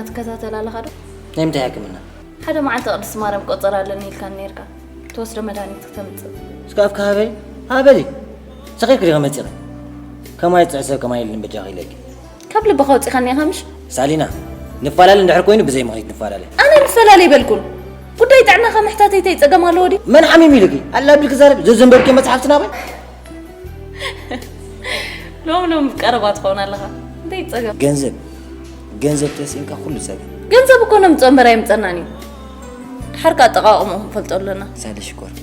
ትከታተል ኣለኻ ዶ? ናይ ምንታይ ሕክምና? ሓደ መዓልቲ ቅድስቲ ማርያም ቆጸራ ኣለኒ ኢልካኒ ነይርካ። ትወስዶ መድሃኒት ክተምጽእ። እስከ ኣፍካ ሃበሊ፣ ሃበሊ። ሰኺርክ ዲኻ መጺኻ? ከማይ ጽዕ ሰብ ከማይ የለን በጃኺ ኢለኪ። ካብ ልብኻ ኣውጺኻኒ ኢኻ ምሽ? ሳሊና፣ ንፈላለ እንድሕር ኮይኑ ብዘይ ምኽንያት ንፈላለ። ኣነ ንፈላለ ይበልኩን። ጉዳይ ጥዕናኻ ምሕታተይ እንታይ ጸገም ኣለዎ ድዩ? መን ሓሚሙ ኢሉኪ? ኣላ ብል ክዛረብ ዘዘንበብኪ መጽሓፍቲ ናባይ? ሎም ሎም ቀረባ ትኸውን ኣለኻ። እንታይ ጸገም? ገንዘብ፣ ገንዘብ ተስኢንካ ኩሉ ጸገም። ገንዘብ እኮ ነምጽኦ እምበር ኣይምጸናን እዩ። ድሓር ከኣ ኣጠቓቕምኡ ክንፈልጦ ኣለና። ሳሊ ሽኮር፣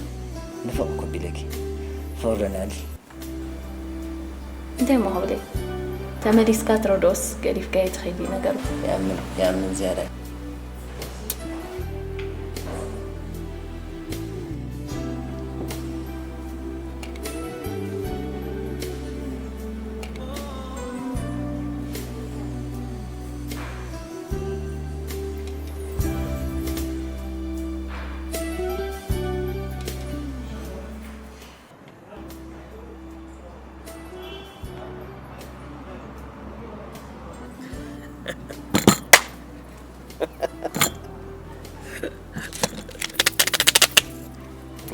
ንፍቕ እኮ ቢለኪ። ፍቕሪ ዶ ንዕሊ? እንታይ እሞ ክብል እየ? ተመሊስካ ትረድኦስ ገዲፍካዮ ትኸይድ እዩ ነገሩ። ይኣምን፣ ይኣምን ዝያዳ።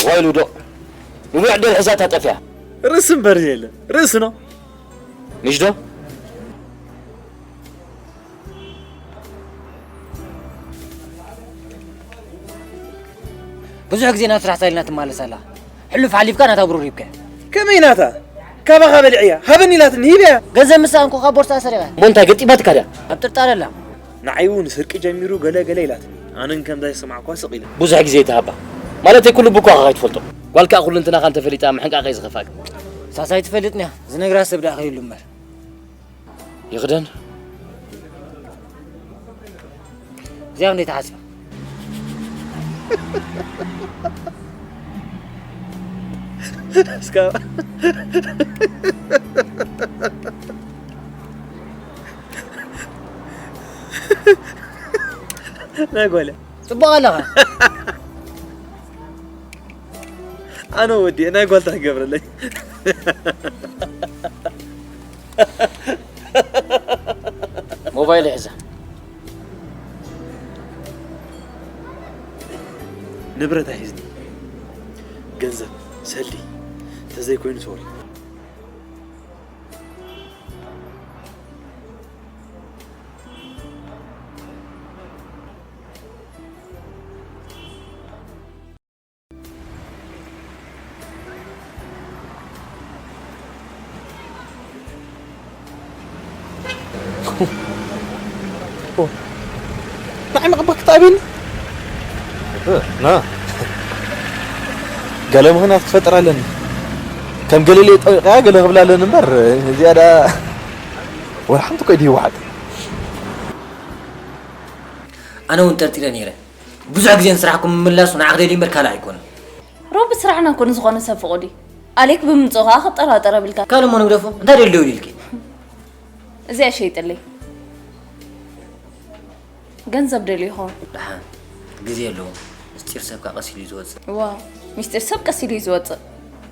ዋይሉ ዶ ንብዕ ደል ሕዛ ታጠፍያ። ርእሲ እምበር የለ ርእሲ ነው። ምሽ ዶ? ብዙሕ ግዜ ናብ ስራሕ ሳሊና ትመለስ ኣላ። ሕሉፍ ሓሊፍካ ናታ ብሩር ሂብካያ። ከመይ ናታ? ካባኻ በሊዐያ። ሃበኒ ኢላትኒ፣ ሂበያ። ገንዘብ ምስ ሰኣንኩ ካብ ቦርሳ ሰሪቐ። እሞ እንታይ ገጢማትካ ድያ? ኣብ ጥርጣረ ኣላ። ንዓይ እውን ስርቂ ጀሚሩ ገለ ገለ ኢላትኒ። ኣነን ከምዛ ይሰማዕኳ ስቕ ኢለ። ብዙሕ ግዜ ይተሃባ። ማለተይ ኩሉ ብኳኻ ከይትፈልጦ። ጓል ከኣ ኩሉ እንትናኻ እንተፈሊጣ ምሕንቃቕ እዩ ዝኸፍኣካ። ሳሳይ ትፈልጥንያ። ዝነግራ ሰብ ደኣ ከይህሉ እምበር። ይኽደን። እዚኣ እንዴት ሓስባ? እስካ ናይ ጓለ ጽቡቕ ኣለኻ። ኣነ ወዲ ናይ ጓልታ ክገብረለይ። ሞባይል ይሕዛ። ንብረት ኣይሕዝኒ። ገንዘብ፣ ሰልዲ፣ ተዘይኮይኑ ሶሪ። ንዓይ መቐባ ክትኣብኒ? እ፣ ና። ገለ ምኽንያት ክፈጥር ኣለኒ። ከም ገለልየ ጠዊቐያ ገለ ክብላ ኣለኒ እምበር፣ እዚኣ ደኣ ወላ ሓንቲ እኮ ኣይድህወሓት። ኣነ እውን ጠርጢረ ነይረ። ብዙሕ ግዜ ንስራሕኩም ምምላሱ ንዓኽ ደልዩ እምበር ካልእ ኣይኮነን። ሮቢ ስራሕና እኮ ንዝኾነ ሰብ ፍቑድ እዩ። ኣሌክ ብምምፅኡ ከዓ ክጠራጠር የብልካ። ካልእ እሞ ንግደፎ፣ እንታይ ደልዩ ደውሉ ኢልኪ? እዚኣ ሸይጥለይ። ገንዘብ ደልዩ ይኸውን። ደሓን፣ ግዜ ኣለዎ። ምስጢር ሰብ ከዓ ቀስ ኢሉ እዩ ዝወፅእ። እዋ፣ ምስጢር ሰብ ቀስ ኢሉ እዩ ዝወፅእ።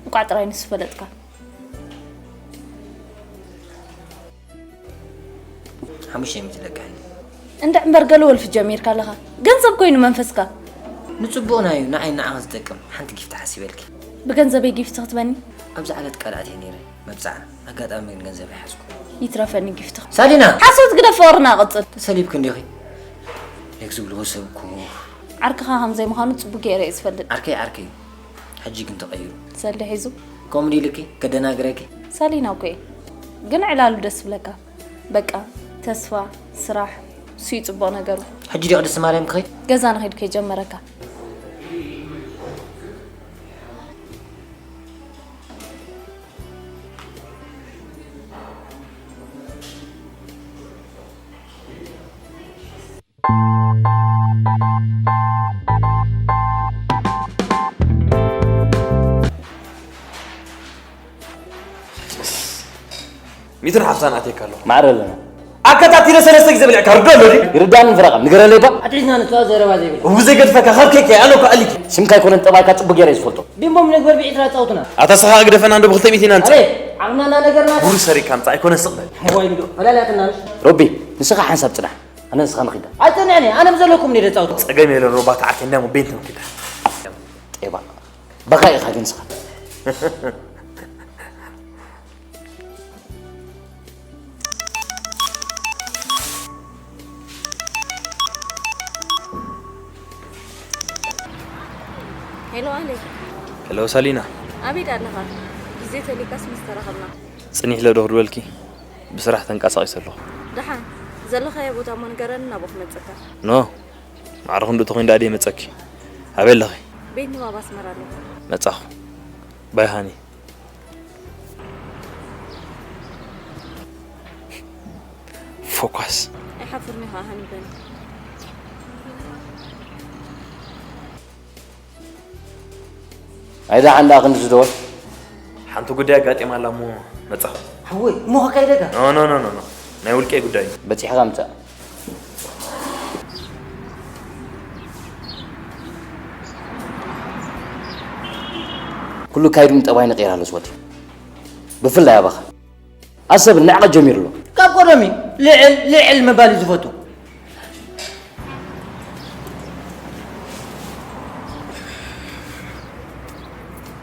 እንቋዕ ጥራይ ንሱ ፈለጥካ። ሓሙሽተ ሚእቲ ለቅሕኒ። እንድዕ እምበር ገለ ወልፊ ጀሚርካ ኣለኻ። ገንዘብ ኮይኑ መንፈስካ። ንጽቡቕና እዩ ንዓይ ንዓኻ ዝጠቅም። ሓንቲ ጊፍቲ ሓሲበልኪ። ብገንዘበይ ጊፍቲ ክትበኒ? ኣብዚ ዓለት ቃል ኣትየ ነይረ። መብጽዓ። ኣጋጣሚ ግን ገንዘብ ኣይሓዝኩ። ይትረፈኒ ጊፍቲ። ሳሊና! ሓሶት ግደፍ ፍቕርና ቀጽል። ተሰሊብኪ እንዲኺ። ሌክ ዝብልዎ ሰብ እኮ። ዓርክኻ ከም ዘይምዃኑ ጽቡቅ ገይረ እየ ዝፈልጥ። ዓርከይ ዓርከይ እዩ። ሕጂ ግን ተቐይሩ። ሰልዲ ሒዙ? ከምኡ ድዩ ኢልኪ? ከደናግረኪ? ሳሊና እኮ እየ። ግን ዕላሉ ደስ ይብለካ። በቃ፣ ተስፋ፣ ስራሕ፣ እሱ እዩ ጽቡቕ ነገሩ። ሕጂ ድዩ ቅድስቲ ማርያም ክኸይድ? ገዛ ንኸይድ ከይጀመረካ። ሚትር ሓምሳን ኣትየካ ኣለኹ። ማዕረ ኣለና። ኣከታቲለ ሰለስተ ግዜ በሊዕካ ርዶ ኣሎ ድዩ? ይርዳእኒ ፍረቐም፣ ንገረለይ እባ። ኣትሒዝና ንስዋ ዘረባ ዘይብላ። እቡ ዘይገድፈካ ካብ ኬክ ኣነ እኮ ኣሊክ። ስምካ ኣይኮነን ጠባይካ ጽቡቅ ገይረ ዝፈልጦ። ቢምቦም ንግበር ብዒስራ ኣጻውትና። ኣታ ስኻ ግደፈና እንዶ ብክልተ ሚእቲ ኢና ንጽ-። ኣበይ? ዓቕምና እናነገርና። ቡሩ ሰሪካ ምጻእ ኣይኮነን ስቕ በል። ሞባይል ዶ? ፈላልያትና ምሽ? ሮቢ፣ ንስኻ ሓንሳብ ጽናሕ። ኣነ ንስኻ ንኺዳ ኣይጸንዕኒ። ኣነ ብዘለኩም እንደ ጻውቶ። ጸገም የለን ሮባ፣ ተዓርኬ እንዳ ሞ ቤንት ንኺዳ። ጤባ። በኻ ኢኻ ግን ንስኻ። ሄሎ ኣሌክ፣ ሄሎ ሳሊና፣ ኣበይ ኣለኻ? ግዜ ተሊካስ ምስ ተራኸብና። ጽኒሕ ለዶ ክድበልኪ ብስራሕ ተንቀሳቒሰ ኣለኹ። ደሓን ዘለኻዮ ቦታ እሞ ንገረኒ፣ ናብኡ ክመጸካ። ኖ፣ ማዕረ ክንድኡ ተኾይኑ ደኣ ድየ መጸኪ? ኣበይ ኣለኺ? ቤት ንባብ ኣስመራ ኣለኹ። መጻኹ። ባይ ሃኒ። ፎኳስ። ኣይሓፍርን ኢኻ ሃኒ በኒ። ኣይዳ ሓንዳ ክንዲ ዝደወል ሓንቲ ጉዳይ ኣጋጢማ ኣላ እሞ መጻኹ። ሓወይ እሞ ከካይደካ ኖ ኖ ኖ ኖ ኖ። ናይ ውልቀይ ጉዳይ እዩ። በጺሕካ ምጻእ። ኩሉ ካይዱን ጠባይ ንቀይር ኣሎ ዝወዲ ብፍላይ ኣባኻ ኣሰብ ንዕቐት ጀሚሩ ኣሎ። ካብ ቀደም እዩ ልዕል ልዕል ምባል እዩ ዝፈቱ።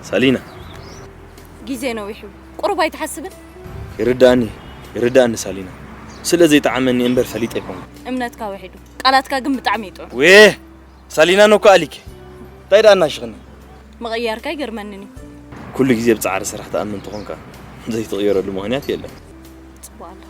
ሳሊና፣ ግዜ ነዊሑ ቁሩብ ኣይትሓስብን? ይርዳእኒ፣ ይርዳእኒ ሳሊና። ስለ ዘይጠዓመኒ እምበር ፈሊጠ ኣይኮንኩን። እምነትካ ውሒዱ፣ ቃላትካ ግን ብጣዕሚ ይጥዑም። ወ ሳሊና፣ ነኮ ኣሊክ እንታይ ደኣ እናሽኽኒ? ምቕያርካ ኣይገርመንን እዩ። ኩሉ ግዜ ብጻዕሪ ስራሕ ትኣምን እንተኾንካ ዘይትቕየረሉ ምኽንያት የለን። ጽቡቕ ኣለኻ።